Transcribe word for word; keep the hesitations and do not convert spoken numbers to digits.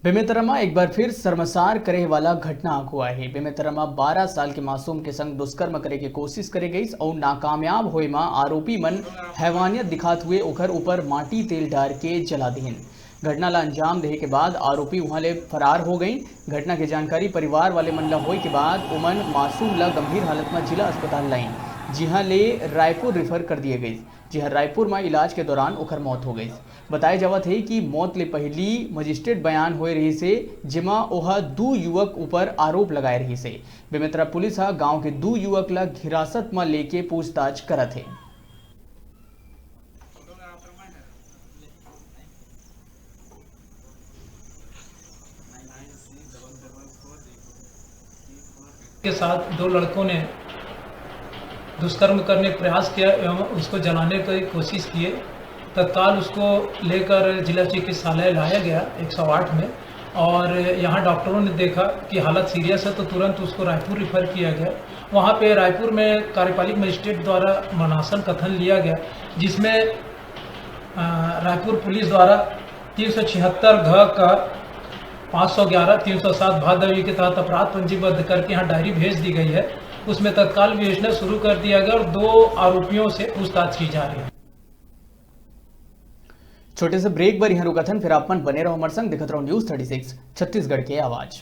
बेमेतरा म एक बार फिर शर्मसार करे वाला घटना आगू आए हे। बेमेतरा म बारह साल के मासूम के संग दुष्कर्म करे के कोशिश करे गईस अउ नाकामयाब होए म आरोपी मन हैवानियत दिखात हुए ओकर ऊपर माटी तेल डार के जला दिहिन। घटना ला अंजाम देहे के बाद आरोपी उहां ले फरार हो गईं। घटना के जानकारी परिवार वाले मन ला होए के बाद ओमन मासूम ला गंभीर हालत म जिला अस्पताल लाइन, जिहां ले रायपुर रेफर कर दिए गईस, जिहां रायपुर म इलाज के दौरान ओकर मौत हो गईस। बताए जावत हे कि मौत ले पहिली मजिस्ट्रेट बयान होए रहिस हे, जेमा ओह दू युवक ऊपर आरोप लगाए रहिस हे। बेमेतरा पुलिस ह गांव के दू युवक ला हिरासत म लेके पूछताछ करत हे। के साथ दो लड़कों ने दुष्कर्म करने का प्रयास किया एवं उसको जलाने की कोशिश किए। तत्काल उसको लेकर जिला चिकित्सालय लाया गया एक सौ आठ में, और यहाँ डॉक्टरों ने देखा कि हालत सीरियस है, तो तुरंत उसको रायपुर रिफर किया गया। वहाँ पे रायपुर में कार्यपालिक मजिस्ट्रेट द्वारा मरणासन्न कथन लिया गया, जिसमें अ, रायपुर पुलिस द्वारा तीन सौ छिहत्तर घ का पाँच सौ ग्यारह, तीन सौ सात भादवी के तहत अपराध पंजीबद्ध करके यहाँ डायरी भेज दी गई है। उसमें तत्काल विवेचना शुरू कर दिया गया और दो आरोपियों से पूछताछ की जा रही है। छोटे से ब्रेक बर यहाँ रुकथन, फिर आप मन बने रहो हमारे संग, देखत रहो न्यूज़ थर्टी सिक्स छत्तीसगढ़ के आवाज़।